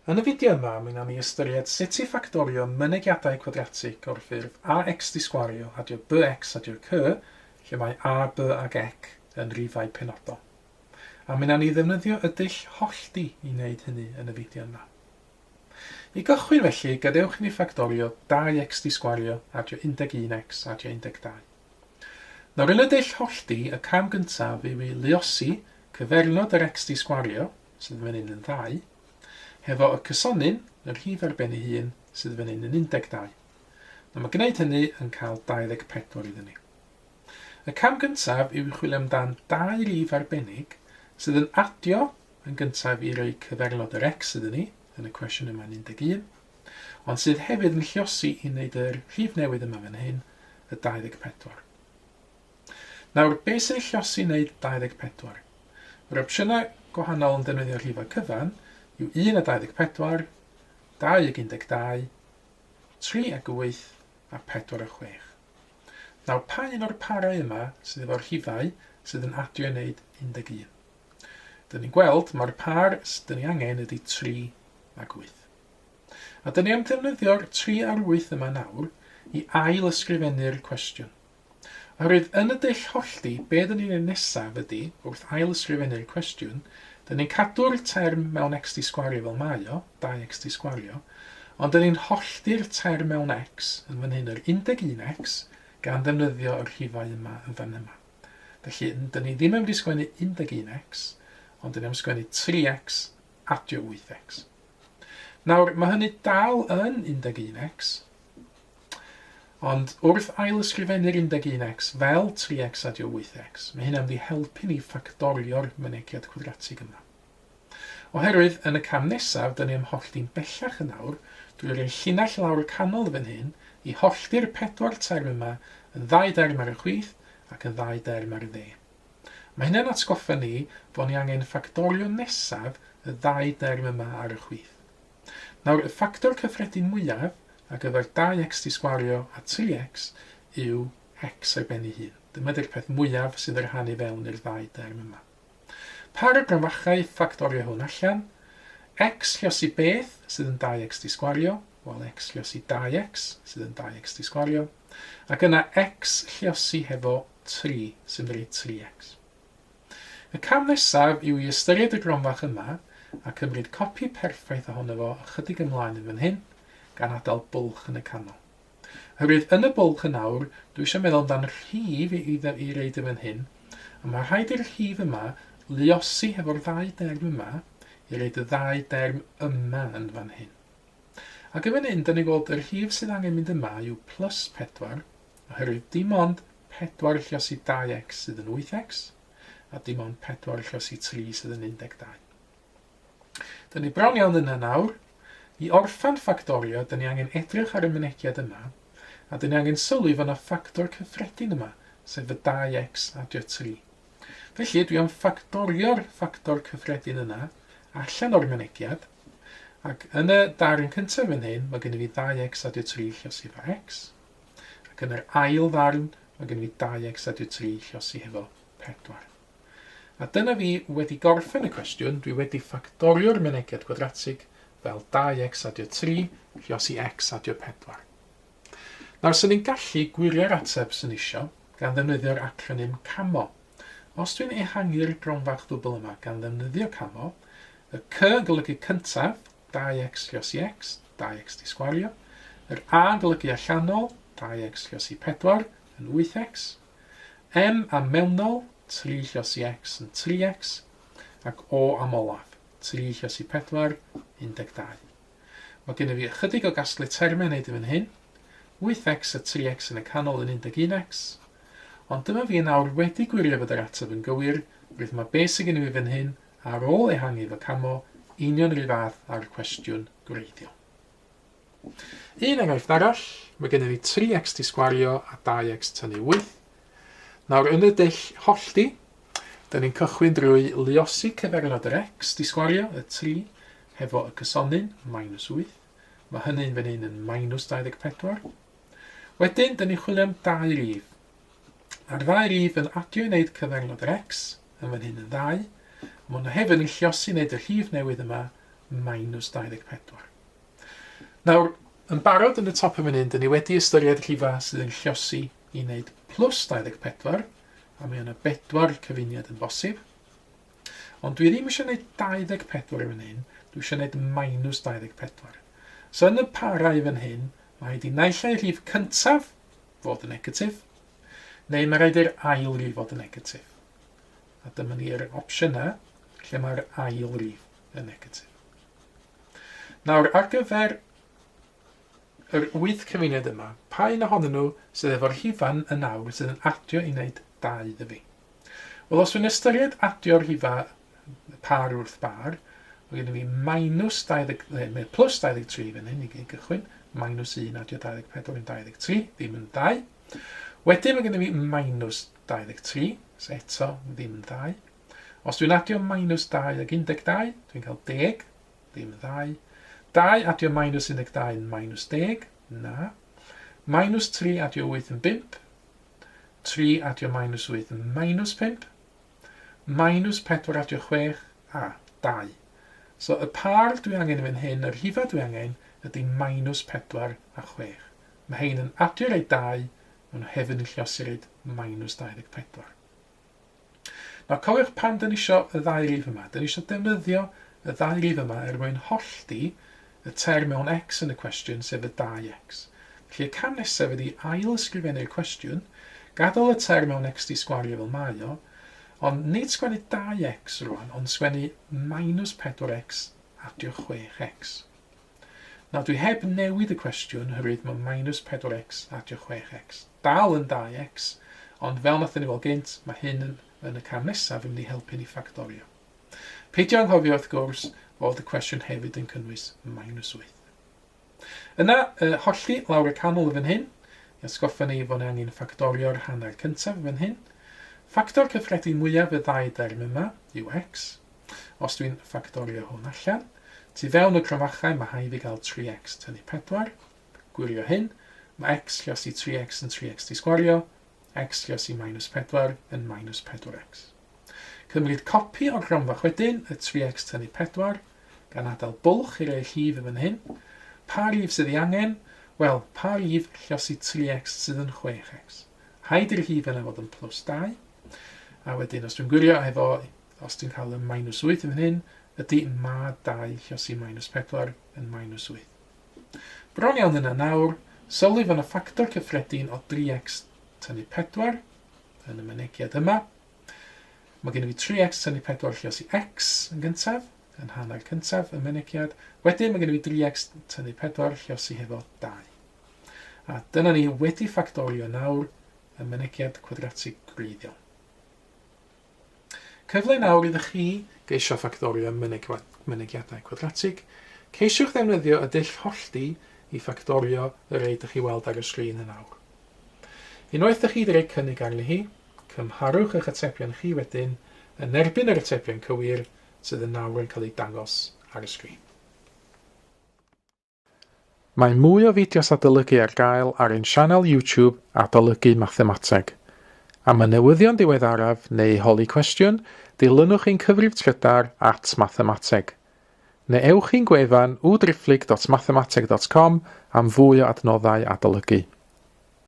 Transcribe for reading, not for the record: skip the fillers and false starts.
Yn y fideo yma, mi wnawn ni ystyried sut i ffactorio mynegiadau cwadratig o'r ffurf ax di sgwario adio bx adio c, lle mae a, b ag ec yn rifau penodol. A mi wnawn ni ddefnyddio y dull hollti i wneud hynny yn y fideo yma. I gychwyn felly, gadewch i ni ffactorio 2x di sgwario adio 11x adio 12. Nawr yn y dull hollti, y cam gyntaf yw i luosi cyfernod yr x di sgwario, sydd fan hyn yn ddau, hefo y cysonyn, y rhif ar ben ei hun, sydd fan hyn yn 12. Nawr mae gwneud hynny yn cael 24 iddyn ni. Y cam gyntaf yw i chwilio amdan dau rif arbennig sydd yn adio yn gyntaf i roi cyfernod yr x iddyn ni, yn y cwestiwn yma'n 11, ond sydd hefyd yn lliosi i wneud yr rhif newydd yma fan hyn, y 24. Nawr, beth sy'n lliosi i wneud 24? Yr opsiynau gwahanol yn defnyddio rhifau cyfan yw 1 a 24, 2 ag 12, 3 ag 8 a 4 a 6. Nawr, pa un o'r parau yma sydd efo'r rhifau sydd yn adio i wneud 11? Dyn ni'n gweld mae'r par dyn ni angen ydy 3 ag 8. A dyn ni am ddefnyddio'r 3 a'r 8 yma nawr i ail ysgrifennu'r cwestiwn. Oherwydd yn y dull hollti, be dyn ni'n ei nesaf ydy, wrth ail ysgrifennu'r cwestiwn, dyn ni'n cadw'r term mewn x di sgwario fel mae o, 2x di sgwario, ond dyn ni'n hollti'r term mewn x, yn fan hyn yr 11x, gan ddefnyddio y rhifau yma yn fan yma. Felly, dyn ni ddim yn mynd i sgwennu 11x, ond dyn ni am sgwennu 3x adio 8x. Nawr, mae hynny dal yn 11x, ond wrth ail-ysgrifennu'r 11x fel 3x adio 8x, mae hynna'n mynd i helpu ni ffactorio'r mynegiad cwadratig yma. Oherwydd, yn y cam nesaf, dyn ni am hollti'n bellach yn awr, drwy roi llinell lawr y canol fan hyn, i hollti'r pedwar term yma yn ddau derm ar y chwith ac yn ddau derm ar y dde. Mae hynna'n atgoffa ni fod ni angen ffactorio nesaf y ddau derm yma ar y chwith. Nawr, y ffactor cyffredin mwyaf ar gyfer 2x di sgwario a 3x yw x ar ben ei hun. Dyma ydy'r peth mwyaf sydd yn rhannu fewn i'r ddau derm yma. Pa ragfachau ffactorio hwn allan? X lliosi beth sydd yn 2x di sgwario? Wel, x lliosi 2x sydd yn 2x di sgwario. Ac yna x lliosi hefo 3 sy'n rhoi 3x. Y cam nesaf yw i ystyried y gronfach yma a cymryd copi perffaith ohono fo ychydig ymlaen yn fan hyn, gan adael bwlch yn y canol. Oherwydd yn y bwlch yn awr, dwi eisiau meddwl amdan rhif i, i, i reid yn fan hyn, a mae rhaid i'r rhif yma luosi hefo'r ddau derm yma i reid y ddau derm yma yn fan hyn. Ac yn fan hyn, dyn ni'n gweld y rhif sydd angen mynd yma yw plus 4, oherwydd dim ond 4 lliosi 2x sydd yn 8x, a dim ond 4 lliosi 3 sydd yn 12. Dyn ni bron iawn yna nawr. I orffen ffactorio, dyn ni angen edrych ar y mynegiad yma, a dyn ni angen sylwi fod yna ffactor cyffredin yma, sef y 2x adio 3. Felly, dwi am ffactorio'r ffactor cyffredin yna allan o'r mynegiad, ac yn y darn cyntaf fan hyn, mae gen i fi 2x adio 3 lliosi efo x, Ac yn yr ail ddarn, mae gen i fi 2x adio 3 llosi hefo 4. A dyna fi wedi gorffen y cwestiwn, dwi wedi ffactorio'r mynegiad gwadratig fel 2x adio 3 llosi x adio 4. Nawr, sy'n ni'n gallu gwirio'r ateb sy'n isio gan ddefnyddio'r acronym CAMO. Os dwi'n ehangu'r gronfach ddwbl yma gan ddefnyddio CAMO, y C yn golygu cyntaf, 2x lluosi x, 2x di sgwario. Yr A yn golygu allanol, 2x lluosi 4 yn 8x. M am mewnol, 3 lluosi x yn 3x. Ac O am olaf, 3 lluosi 4, 12. Mae gennym fi ychydig o gasglu termau wneud yn fan hyn. 8x a 3x yn y canol yn 11x. Ond dyma fi yn awr wedi gwirio fod yr ateb yn gywir, roedd mae beth sydd gennym fi fan hyn Ar ôl ehangu fy camo, union yr un fath â'r cwestiwn gwreiddiol. Un enghraifft arall, mae gennym ni 3x di sgwario a 2x tynnu 8. Nawr yn y dull hollti, dyn ni'n cychwyn drwy luosi cyfernod yr x di sgwario, y 3, hefo y cysonyn, minus 8. Mae hynny'n fan hyn yn minus 24. Wedyn, dyn ni'n chwilio am dau rif. Mae'r ddau rif yn adio i wneud cyfenwad yr X, yn fan hyn yn ddau. Mae hwnna hefyd yn lliosi wneud y rhif newydd yma, minus 24. Nawr, yn barod yn y top yn fan hyn, dyn ni wedi ystyried rhifau sydd yn llosi i wneud plus 24, a mae yna bedwar cyfuniad yn bosib. Ond dwi ddim eisiau gwneud 24 yn fan hyn, dwi eisiau gwneud minus 24. So yn y parau fan hyn, mae rhaid i naill ai rhif cyntaf fod yn negatif, neu mae rhaid i'r ail rif fod yn negatif. A dyma ni'r opsiynau lle mae'r ail rif yn negatif. Nawr, ar gyfer yr wyth cyfuniad yma, pa un ohonyn nhw sydd efo'r rhifan yn awr sydd yn adio i wneud 2 iddo fi? Wel, os dwi'n ystyried adio'r rhifa par wrth bar, mae gen i fi minus 20, neu plus 23 fan hyn i gychwyn, minus 1 adio 24 yn 23, ddim yn 2. Wedyn mae gen i fi minus 23, so eto ddim yn 2. Os dwi'n adio minus 2 ag 12, dwi'n cael 10, ddim yn 2. 2 adio minus 12 yn minus 10, na. Minus 3 adio 8 yn 5, 3 adio minus 8 yn minus 5, minus 4 adio 6, a 2. So y par dwi angen yn fan hyn, y rhifau dwi angen, ydy minus 4 a 6. Mae hein yn adio rhaid 2, maen nhw hefyd yn lliosi rhaid minus 24. Nawr cofiwch pam dyn ni isio y ddau rif yma. Dyn ni isio defnyddio y ddau rif yma er mwyn hollti y term mewn x yn y cwestiwn, sef y 2x. Felly y cam nesaf ydy ail ysgrifennu'r cwestiwn, gadael y term mewn x di sgwario fel mae o, ond nid sgwennu 2x rwan, ond sgwennu minus 4x adio 6x. Nawr dwi heb newid y cwestiwn oherwydd mae minus 4x adio 6x dal yn 2x, ond fel nathon ni weld gynt, mae hyn yn, yn y cam nesaf yn mynd i helpu ni ffactorio. Peidio anghofio wrth gwrs fod y cwestiwn hefyd yn cynnwys minus 8. Yna, uh, hollti lawr y canol yn fan hyn, i atgoffa ni fod ni angen ffactorio'r hanner cyntaf yn fan hyn. Ffactor cyffredin mwyaf y ddau derm yma yw x. Os dwi'n ffactorio hwn allan, tu fewn y cromfachau mae rhaid fi gael 3x tynnu 4. Gwirio hyn, mae x lliosi 3x yn 3x di sgwario, x lliosi minus 4 yn minus 4x. Cymryd copi o'r gronfach wedyn, y 3x tynnu 4, gan adael bwlch i roi rhif yn fan hyn. Pa rif sydd ei angen? Wel, pa rif lliosi 3x sydd yn 6x? Rhaid i'r rhif yna fod yn plus 2. A wedyn, os dwi'n gwirio efo Os ti'n cael y minus 8 yn fan hyn, ydy ma 2 lliosi minus 4 yn minus 8. Bron iawn yna nawr, sylwi fod yna ffactor cyffredin o 3x tynnu 4 yn y mynegiad yma. Mae gen i fi 3x tynnu 4 lliosi x yn gyntaf, yn hanner cyntaf y mynegiad. Wedyn mae gen i fi 3x tynnu 4 lliosi hefo 2. A dyna ni wedi ffactorio nawr y mynegiad cwadratig gwreiddiol. Cyfle nawr iddo chi geisio ffactorio mynegiadau cwadratig. Ceisiwch ddefnyddio y dull hollti i ffactorio y rei dych chi weld ar y sgrin yn awr. Unwaith dych chi wedi rhoi cynnig arni hi, cymharwch eich atebion chi wedyn yn erbyn yr atebion cywir sydd yn nawr yn cael eu dangos ar y sgrin. Mae mwy o fideos adolygu ar gael ar ein sianel YouTube Adolygu Mathemateg. Am y newyddion diweddaraf neu i holi cwestiwn, dilynwch ein cyfrif trydar at mathemateg. Neu ewch i'n gwefan www.mathemateg.com am fwy o adnoddau adolygu.